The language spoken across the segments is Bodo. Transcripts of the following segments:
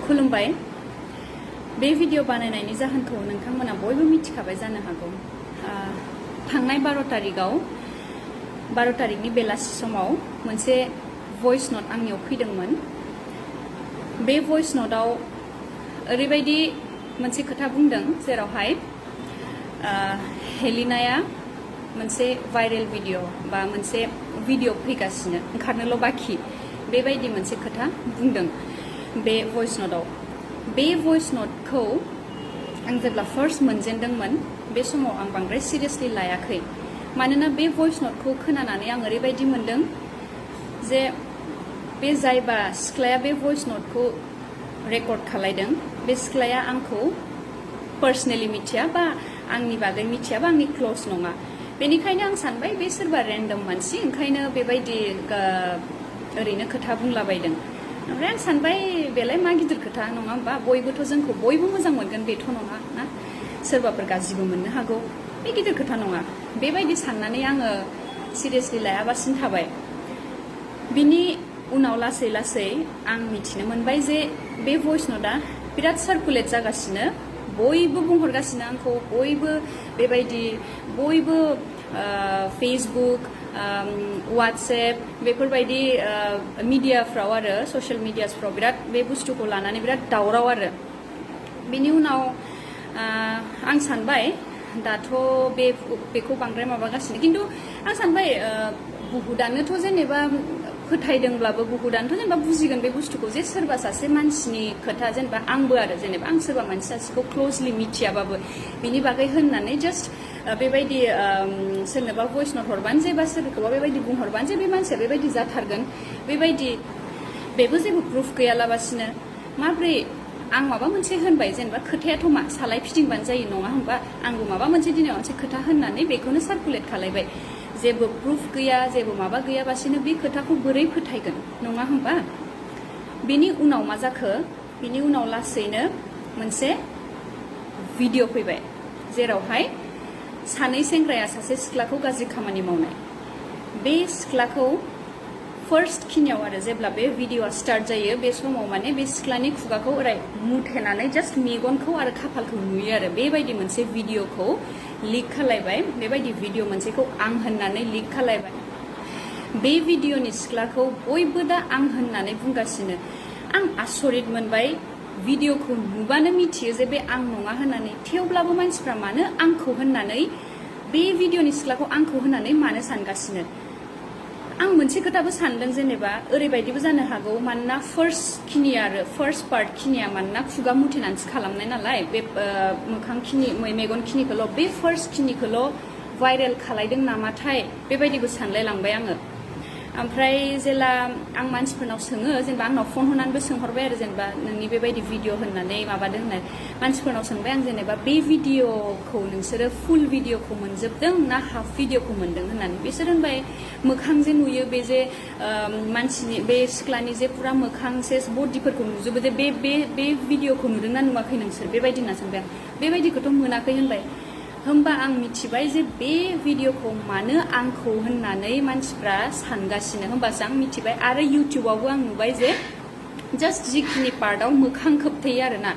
खुलुमबाय बे भिडिअ बानायनायनि जाहोनखौ नोंथांमोना बयबो मिथिखाबाय जानो हागौ थांनाय 12 तारिखनि बेलासि समाव मोनसे भइस नोट आंनियाव फैदोंमोन बे भइस नोटआव ओरैबायदि मोनसे खोथा बुंदों जेरावहाय हेलिनाया मोनसे भाइरेल भिडिअ बा मोनसे भिडिअ फैगासिनो ओंखारनोल' बाखि बेबायदि मोनसे खोथा बुंदों बे भइस नोटआव बे भइस नोटखौ आं जेब्ला फार्स्ट मोनजेनदोंमोन बे समाव आं बांद्राय सिरियासलि लायाखै मानोना बे भइस नोटखौ खोनानानै आं ओरैबायदि मोनदों जे बे जायबा सिख्लाया बे भइस नोटखौ रेकर्ड खालायदों बे सिख्लाया आंखौ पार्सनेलि मिथिया बा आंनि बागै मिथिया बा आंनि क्लोज नङा बेनिखायनो आं सानबाय बे सोरबा रेन्डम मानसि ओंखायनो बेबायदि ओरैनो खोथा बुंलाबायदों ओमफ्राय आं सानबाय बेलाय मा गिदिर खोथा नङा होमबा बयबोथ' जोंखौ बयबो मोजां मोनगोन बेथ' नङा ना सोरबाफोर गाज्रिबो मोननो हागौ बे गिदिर खोथा नङा बेबायदि साननानै आङो सिरियासलि लायाबासिनो थाबाय बिनि उनाव लासै लासै आं मिथिनो मोनबाय जे बे भइस नोटआ बिराद सार्कुलेट जागासिनो बयबो बुंहरगासिनो आंखौ बयबो बेबायदि बयबो फेसबुक वाट्सएप बेफोरबायदि मिडियाफ्राव आरो ससियेल मिडियासफ्राव बिराद बे बुस्थुखौ लानानै बिराद दावराव आरो बिनि उनाव आं सानबाय दाथ' बेखौ बांद्राय माबागासिनो खिन्थु आं सानबाय बुहुदानोथ' जेनेबा फोथायदोंब्लाबो बुहुदानोथ' जेनेबा बुजिगोन बे बुस्थुखौ जे सोरबा सासे मानसिनि खोथा जेनेबा आंबो आरो जेनेबा आं सोरबा मानसि सासेखौ क्ल'जलि मिथियाबाबो बिनि बागै होननानै जास्ट बेबायदि सोरनोबा भइस नोट हरबानो जे बा सोरखौबा बेबायदि बुंहरबानो जे बे मानसिया बेबायदि जाथारगोन बेबायदि बेबो जेबो प्रुफ गैयालाबासिनो माब्रै आं माबा मोनसे होनबाय जेनेबा खोथायाथ' मा सालाय फिदिंबानो जायो नङा होमबा आंबो माबा मोनसे दिनाव मोनसे खोथा होननानै बेखौनो सार्कुलेट खालायबाय जेबो प्रुफ गैया जेबो माबा गैयाबासिनो बे खोथाखौ बोरै फोथायगोन नङा होमबा बिनि उनाव मा जाखो बिनि उनाव लासैनो मोनसे भिडिअ फैबाय जेरावहाय सानै सेंग्राया सासे सिख्लाखौ गाज्रि खामानि मावनाय बे सिख्लाखौ फार्स्ट खिनियाव आरो जेब्ला बे भिडिअआ स्टार्ट जायो बे समाव माने बे सिख्लानि खुगाखौ ओरै मुथेनानै जास्ट मेगनखौ आरो खाफालखौ नुयो आरो बेबायदि मोनसे भिडिअखौ लिक खालायबाय बेबायदि भिडिअ मोनसेखौ आं होननानै लिक खालायबाय बे भिडिअनि सिख्लाखौ बयबो दा आं होननानै बुंगासिनो आं आसरित मोनबाय भिडिअखौ नुबानो मिथियो जे बे आं नङा होननानै थेवब्लाबो मानसिफ्रा मानो आंखौ होननानै बे भिडिअनि सिख्लाखौ आंखौ होननानै मानो सानगासिनो आं मोनसे खोथाबो सानदों जेनेबा ओरैबायदिबो जानो हागौ मानोना फार्स्ट पार्ट खिनिया मानोना खुगा मुथेनानैसो खालामनाय नालाय बे मोखां खिनि मेगन खिनिखौल' बे फार्स्ट खिनिखौल' भाइरेल खालायदों नामाथाय बेबायदिबो सानलाय लांबाय आङो ओमफ्राय जेला आं मानसिफोरनाव सोङो जेनेबा आंनाव फन हरनानैबो सोंहरबाय आरो जेनेबा नोंनि बेबायदि भिडिअ होननानै माबादों होननानै मानसिफोरनाव सोंबाय आं जेनेबा बे भिडिअखौ नोंसोरो फुल भिडिअखौ मोनजोबदों ना हाफ भिडिअखौ मोनदों होननानै बिसोर होनबाय मोखां जे नुयो बे जे मानसिनि बे सिख्लानि जे पुरा मोखां सेस बडिफोरखौ नुजोबो जे बे भिडिअखौ नुदोंना नुवाखै नोंसोर बेबायदि होनना सोंबाय आं बेबायदिखौथ' मोनाखै होनबाय होमबा आं मिथिबाय जे बे भिडिअखौ मानो आंखौ होननानै मानसिफ्रा सानगासिनो होमबासो आं मिथिबाय आरो इउटिउबावबो आं नुबाय जे जास्ट जिखिनि पार्टआव मोखां खोबथेयो आरोना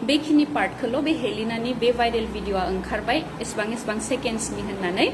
बेखिनि पार्टखौल' बे हेलिनानि बे भाइरेल भिडिअआ ओंखारबाय एसेबां सेकेन्ड्सनि होननानै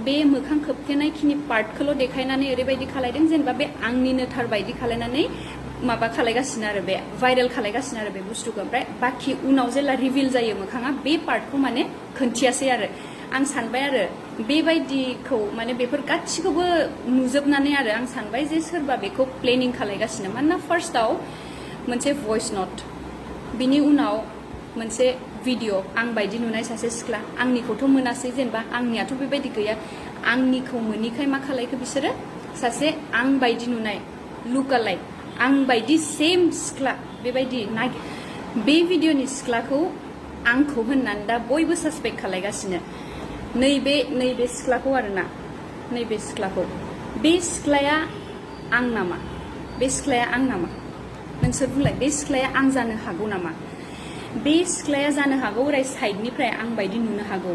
बे मोखां खोबथेनायखिनि पार्टखौल' देखायनानै ओरैबायदि खालायदों जेनेबा बे आंनिनो थार बायदि खालायनानै माबा खालायगासिनो आरो बे भाइरेल खालायगासिनो आरो बे बुस्थुखौ ओमफ्राय बाखि उनाव जेला रिभिल जायो मोखाङा बे पार्टखौ माने खोन्थियासै आरो आं सानबाय आरो बेबायदिखौ माने बेफोर गासिखौबो नुजोबनानै आरो आं सानबाय जे सोरबा बेखौ प्लेनिं खालायगासिनो मानोना फार्स्टआव मोनसे भइस नोट बिनि उनाव मोनसे भिडिअ आं बायदि नुनाय सासे सिख्ला आंनिखौथ' मोनासै जेनेबा आंनियाथ' बेबायदि गैया आंनिखौ मोनिखाय मा खालायखो बिसोरो सासे आं बायदि नुनाय लुकालाइक आं बायदि सेम सिख्ला बेबायदि बे भिडिअनि सिख्लाखौ आंखौ होननानै दा बयबो सासपेक्ट खालायगासिनो नैबे सिख्लाखौ आरोना नैबे सिख्लाखौ बे सिख्लाया आं नामा बे सिख्लाया आं नामा नोंसोर बुंलाय बे सिख्लाया आं जानो हागौ नामा बे सिख्लाया जानो हागौ ओरै साइडनिफ्राय आं बायदि नुनो हागौ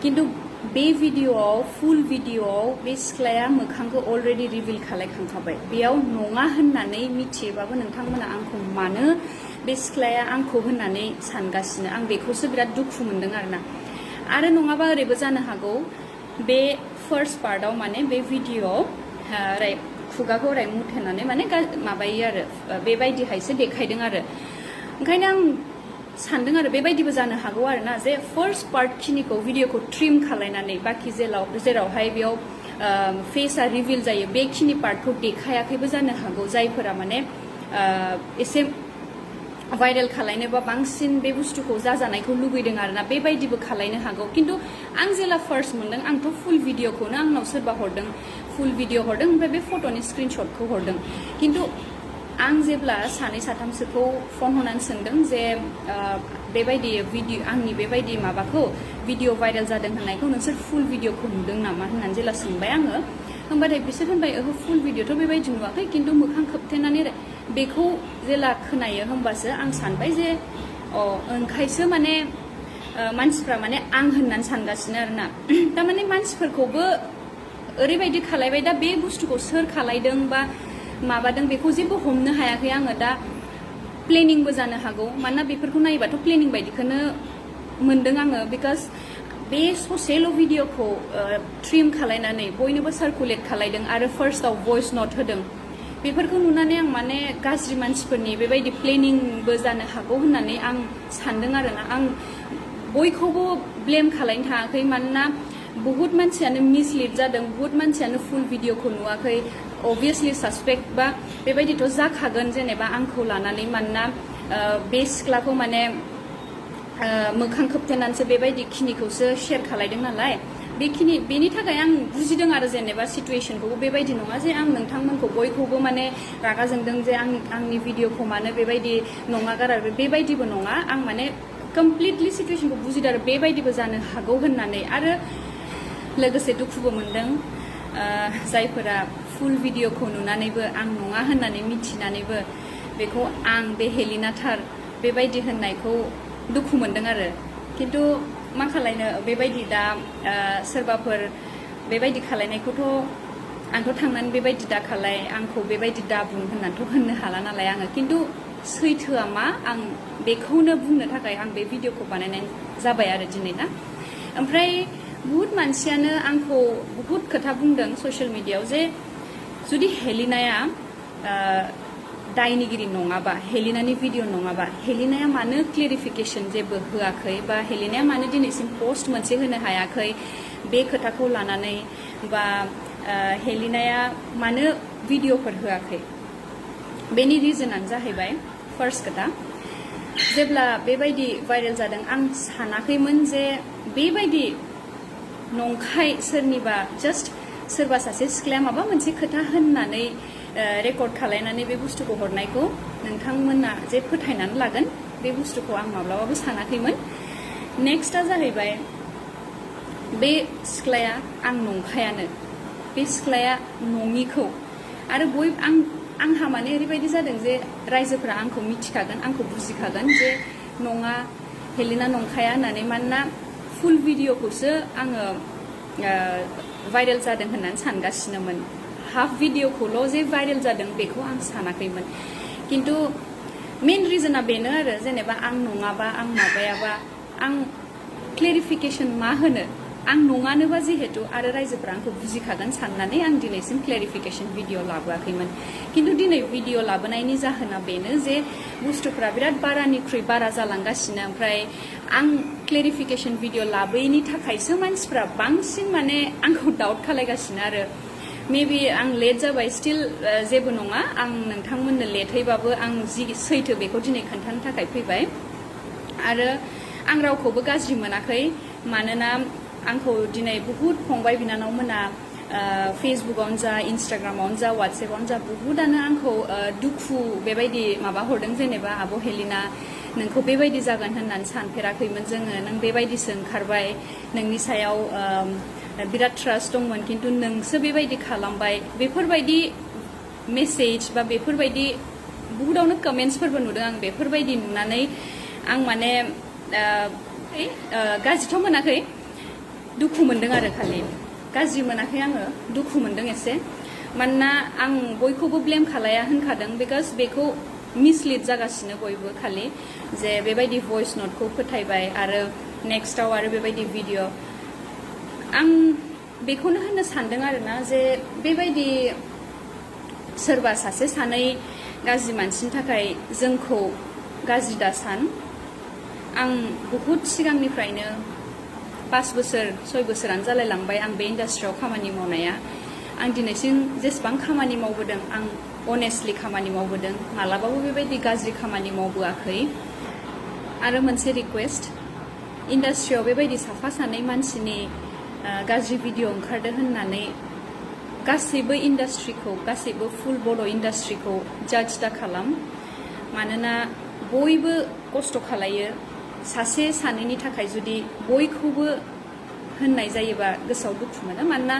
खिन्थु बे भिडिअआव फुल भिडिअआव बे सिख्लाया मोखांखौ अलरेडि रिभिल खालायखांखाबाय बेयाव नङा होननानै मिथियोबाबो नोंथांमोना आंखौ मानो बे सिख्लाया आंखौ होननानै सानगासिनो आं बेखौसो बिराद दुखु मोनदों आरो नङाबा ओरैबो जानो हागौ बे फार्स्ट पार्टआव माने बे भिडिअआव ओरै खुगाखौ ओरै मुथेनानै माने माबायो आरो बेबायदिहायसो देखायदों आरो ओंखायनो आं सानदों आरो बेबायदिबो जानो हागौ आरो ना जे फार्स्ट पार्ट खिनिखौ भिडिअखौ ट्रिम खालायनानै बाखि जेरावहाय बेयाव फेसआ रिभिल जायो बेखिनि पार्टखौ देखायाखैबो जानो हागौ जायफोरा माने एसे भाइरेल खालायनोबा बांसिन बे बुस्थुखौ जाजानायखौ लुबैदों आरोना बेबायदिबो खालायनो हागौ खिन्थु आं जेला फार्स्ट मोनदों आंथ' फुल भिडिअखौनो आंनाव सोरबा हरदों फुल भिडिअ हरदों ओमफ्राय बे फट'नि स्क्रिनशटखौ हरदों खिन्थु आं जेब्ला सानै साथामसोखौ फन हरनानै सोंदों जे बेबायदि भिडिअ आंनि बेबायदि माबाखौ भिडिअ भाइरेल जादों होननायखौ नोंसोर फुल भिडिअखौ नुदों नामा होननानै जेला सोंबाय आङो होमबाथाय बिसोर होनबाय ओहो फुल भिडिअथ' बेबायदि नुवाखै खिन्थु मोखां खोबथेनानै बेखौ जेला खोनायो होमबासो आं सानबाय जे ओंखायसो माने मानसिफ्रा माने आं होननानै सानगासिनो आरोना थारमाने मानसिफोरखौबो ओरैबायदि खालायबाय दा बे बुस्थुखौ सोर खालायदों बा माबादों बेखौ जेबो हमनो हायाखै आङो दा प्लेनिंबो जानो हागौ मानोना बेफोरखौ नायोबाथ' प्लेनिं बायदिखौनो मोनदों आङो बिकज बे ससेल' भिडिअखौ ट्रिम खालायनानै बयनोबो सार्कुलेट खालायदों आरो फार्स्टआव भइस नट होदों बेफोरखौ नुनानै आं माने गाज्रि मानसिफोरनि बेबायदि प्लेनिंबो जानो हागौ होननानै आं सानदों आरोना आं बयखौबो ब्लेम खालायनो थाङाखै मानोना बहुत मानसियानो मिसलिड जादों बहुत मानसियानो फुल भिडिअखौ नुवाखै अबभियासलि सासपेक्ट बा बेबायदिथ' जाखागोन जेनेबा आंखौ लानानै मानोना बे सिख्लाखौ माने मोखां खोबथेनानैसो बेबायदि खिनिखौसो शेयार खालायदों नालाय बेनि थाखाय आं बुजिदों आरो जेनेबा सिटुवेशनखौबो बेबायदि नङा जे आं नोंथांमोनखौ बयखौबो माने रागा जोंदों जे आंनि भिडिअखौ मानो बेबायदि नङा गारा बेबायदिबो नङा आं माने कमप्लिटलि सिटुवेशनखौ बुजिदों आरो बेबायदिबो जानो हागौ होननानै आरो लोगोसे दुखुबो मोनदों जायफोरा फुल भिडिअखौ नुनानैबो आं नङा होननानै मिथिनानैबो बेखौ आं बे हेलिना थार बेबायदि होननायखौ दुखु मोनदों आरो खिन्थु मा खालायनो बेबायदि दा सोरबाफोर बेबायदि खालायनायखौथ' आंथ' थांनानै बेबायदि दा खालाय आंखौ बेबायदि दा बुं होननानैथ' होननो हाला नालाय आङो खिन्थु सैथोआ मा आं बेखौनो बुंनो थाखाय आं बे भिडिअखौ बानायनाय जाबाय आरो दिनै ना ओमफ्राय बहुत मानसियानो आंखौ बहुत खोथा बुंदों ससियेल मिडियायाव जे जुदि हेलिनाया दायनिगिरि नङाबा हेलिनानि भिडिअ नङाबा हेलिनाया मानो क्लेरिफिकेसन जेबो होआखै बा हेलिनाया मानो दिनैसिम पस्ट मोनसे होनो हायाखै बे खोथाखौ लानानै बा हेलिनाया मानो भिडिअफोर होआखै बेनि रिजनानो जाहैबाय फार्स्ट खोथा जेब्ला बेबायदि भाइरेल जादों आं सानाखैमोन जे बेबायदि नंखाय सोरनिबा जास्ट सोरबा सासे सिख्लाया माबा मोनसे खोथा होननानै रेकर्ड खालायनानै बे बुस्थुखौ हरनायखौ नोंथांमोना जे फोथायनानै लागोन बे बुस्थुखौ आं माब्लाबाबो सानाखैमोन नेक्स्टआ जाहैबाय बे सिख्लाया आं नंखायानो बे सिख्लाया नङिखौ आरो आंहा माने ओरैबायदि जादों जे रायजोफोरा आंखौ मिथिखागोन आंखौ बुजिखागोन जे नङा हेलिना नंखाया होननानै मानोना फुल भिडिअखौसो आङो भाइरेल जादों होननानै सानगासिनोमोन हाफ भिडिअखौल' जे भाइरेल जादों बेखौ आं सानाखैमोन खिन्थु मेन रिजना बेनो आरो जेनेबा आं नङाबा आं माबायाबा आं क्लेरिफिकेसन मा होनो आं नङानोबा जिहेतु आरो रायजोफ्रा आंखौ बुजिखागोन साननानै आं दिनैसिम क्लेरिफिकेसन भिडिअ लाबोआखैमोन खिन्थु दिनै भिडिअ लाबोनायनि जाहोना बेनो जे बुस्थुफ्रा बिराद बारानिख्रुइ बारा जालांगासिनो ओमफ्राय आं क्लेरिफिकेसन भिडिअ लाबोयैनि थाखायसो मानसिफ्रा बांसिन माने आंखौ डाउट खालायगासिनो आरो मेबि आं लेट जाबाय स्टिल जेबो नङा आं नोंथांमोननो लेटैबाबो आं जि सैथो बेखौ दिनै खोन्थानो थाखाय फैबाय आरो आं रावखौबो गाज्रि मोनाखै मानोना आंखौ दिनै बुहुत फंबाय बिनानावमोना फेसबुकआवनो जा इन्स्टाग्रामावनो जा वाट्सएपआवनो जा बुहुतआनो आंखौ दुखु बेबायदि माबा हरदों जेनेबा आब' हेलिना नोंखौ बेबायदि जागोन होननानै सानफेराखैमोन जोङो नों बेबायदिसो ओंखारबाय नोंनि सायाव बिराद ट्रास्ट दंमोन खिन्थु नोंसो बेबायदि खालामबाय बेफोरबायदि मेसेज बा बेफोरबायदि बुहुदावनो कमेन्ट्सफोरबो नुदों आं बेफोरबायदि नुनानै आं माने गाज्रिथ' मोनाखै दुखु मोनदों आरो खालि गाज्रि मोनाखै आङो दुखु मोनदों एसे मानोना आं बयखौबो ब्लेम खालाया होनखादों बिकज बेखौ मिसलिड जागासिनो बयबो खालि जे बेबायदि भइस नटखौ फोथायबाय आरो नेक्स्टआव आरो बेबायदि भिडिअ आं बेखौनो होननो सानदों आरोना जे बेबायदि सोरबा सासे सानै गाज्रि मानसिनि थाखाय जोंखौ गाज्रि दासान आं बहुद सिगांनिफ्रायनो 5 बोसोर 6 बोसोरानो जालायलांबाय आं बे इन्डास्ट्रियाव खामानि मावनाया आं दिनैसिम जेसेबां खामानि मावबोदों आं अनेस्टलि खामानि मावबोदों मालाबाबो बेबायदि गाज्रि खामानि मावबोआखै आरो मोनसे रिक्वेस्ट इन्डास्ट्रियाव बेबायदि साफा सानै मानसिनि गाज्रि भिडिअ ओंखारदों होननानै गासैबो इन्डास्ट्रिखौ गासैबो फुल बर' इन्डास्ट्रिखौ जाज दा खालाम मानोना बयबो खस्थ' खालायो सासे सानैनि थाखाय जुदि बयखौबो होननाय जायोबा गोसोआव दुखु मोनो मानोना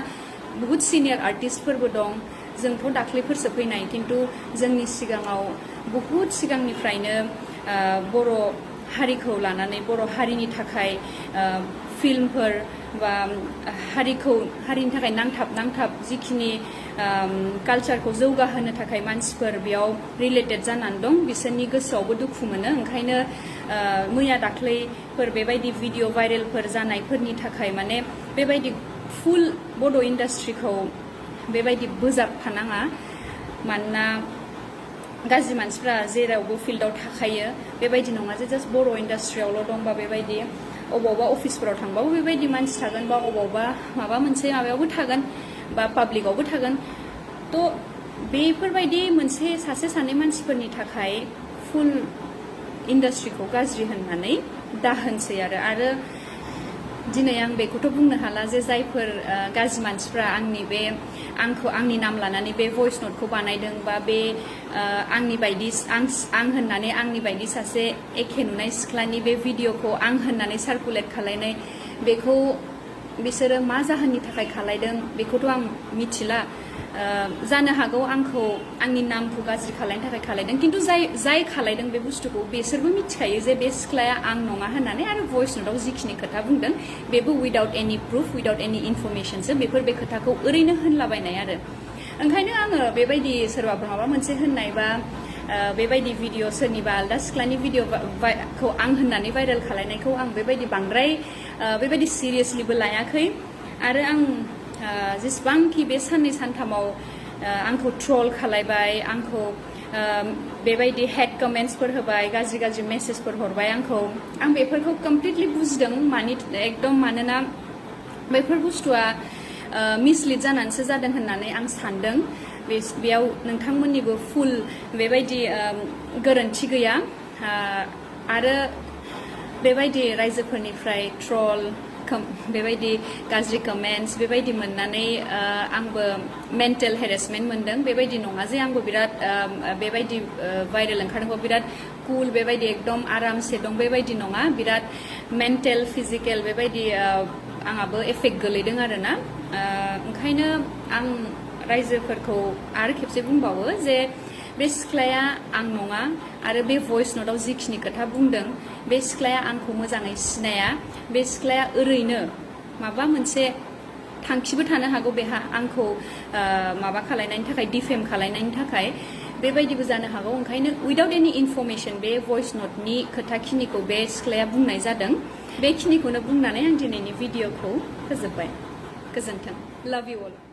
बहुत सिनियर आर्टिस्टफोरबो दं जोंथ' दाख्लैफोरसो फैनाय खिन्थु जोंनि सिगाङाव बहुत सिगांनिफ्रायनो बर' हारिखौ लानानै बर' हारिनि थाखाय फिल्मफोर बा हारिनि थाखाय नांथाब जिखिनि कालचारखौ जौगाहोनो थाखाय मानसिफोर बेयाव रिलेटेड जानानै दं बिसोरनि गोसोआवबो दुखु मोनो ओंखायनो मैया दाख्लैफोर बेबायदि भिडिअ भाइरेलफोर जानायफोरनि थाखाय माने बेबायदि फुल बड' इन्डास्ट्रिखौ बेबायदि बोजाबफानाङा मानोना गाज्रि मानसिफ्रा जेरावबो फिल्डआव थाखायो बेबायदि नङा जे जास्ट बर' इन्डास्ट्रियावल' दंबा बेबायदि अबावबा अफिसफोराव थांबाबो बेबायदि मानसि थागोन बा अबावबा माबा मोनसे माबायावबो थागोन बा पाब्लिकआवबो थागोन थ' बेफोरबायदि मोनसे सासे सानै मानसिफोरनि थाखाय फुल इन्डास्ट्रिखौ गाज्रि होननानै दाहोनसै आरो दिनै आं बेखौथ' बुंनो हाला जे जायफोर गाज्रि मानसिफ्रा आंनि नाम लानानै बे भइस नटखौ बानायदों बा बे आंनि बायदि आं होननानै आंनि बायदि सासे एखे नुनाय सिख्लानि बे भिडिअखौ आं होननानै सार्कुलेट खालायनाय बेखौ बिसोरो मा जाहोननि थाखाय खालायदों बेखौथ' आं मिथिला जानो हागौ आंखौ आंनि नामखौ गाज्रि खालायनो थाखाय खालायदों खिन्थु जाय खालायदों बे बुस्थुखौ बिसोरबो मिथिखायो जे बे सिख्लाया आं नङा होननानै आरो भइस नटआव जिखिनि खोथा बुंदों बेबो उइदाउट एनि प्रुफ उइदाउट एनि इनफरमेसनसो बेफोर बे खोथाखौ ओरैनो होनलाबायनाय आरो ओंखायनो आङो बेबायदि सोरबाफोर माबा मोनसे होननाय बा बेबायदि भिडिअ सोरनिबा आलदा सिख्लानि भिडिअखौ आं होननानै भाइरेल खालायनायखौ आं बेबायदि बांद्राय बेबायदि सिरियासलिबो लायाखै आरो आं जेसेबांखि बे साननै सानथामाव आंखौ ट्रल खालायबाय आंखौ बेबायदि हेड कमेन्ट्सफोर होबाय गाज्रि मेसेजफोर हरबाय आं बेफोरखौ कमप्लिटलि बुजिदों एकदम मानोना बेफोर बुस्थुआ मिसलिड जानानैसो जादों होननानै आं सानदों बेयाव नोंथांमोननिबो फुल बेबायदि गोरोन्थि गैया आरो बेबायदि रायजोफोरनिफ्राय ट्रल बेबायदि गाज्रि कमेन्ट्स बेबायदि मोननानै आंबो मेन्टेल हेरेसमेन्ट मोनदों बेबायदि नङा जे आंबो बिराद बेबायदि भाइरेल ओंखारदोंबो बिराद कुल बेबायदि एकदम आरामसे दं बेबायदि नङा बिराद मेन्टेल फिजिकेल बेबायदि आंहाबो एफेक्ट गोलैदों आरोना ओंखायनो आं रायजोफोरखौ आरो खेबसे बुंबावो जे बे सिख्लाया आं नङा आरो बे भइस नटआव जिखिनि खोथा बुंदों बे सिख्लाया आंखौ मोजाङै सिनाया बे सिख्लाया ओरैनो माबा मोनसे थांखिबो थानो हागौ बेहा आंखौ माबा खालायनायनि थाखाय डिफेम खालायनायनि थाखाय बेबायदिबो जानो हागौ ओंखायनो उइदाउट एनि इनफरमेसन बे भइस नटनि खोथाखिनिखौ बे सिख्लाया बुंनाय जादों बेखिनिखौनो बुंनानै आं दिनैनि भिडिअखौ फोजोब्बाय गोजोन्थों लाभ इउ अल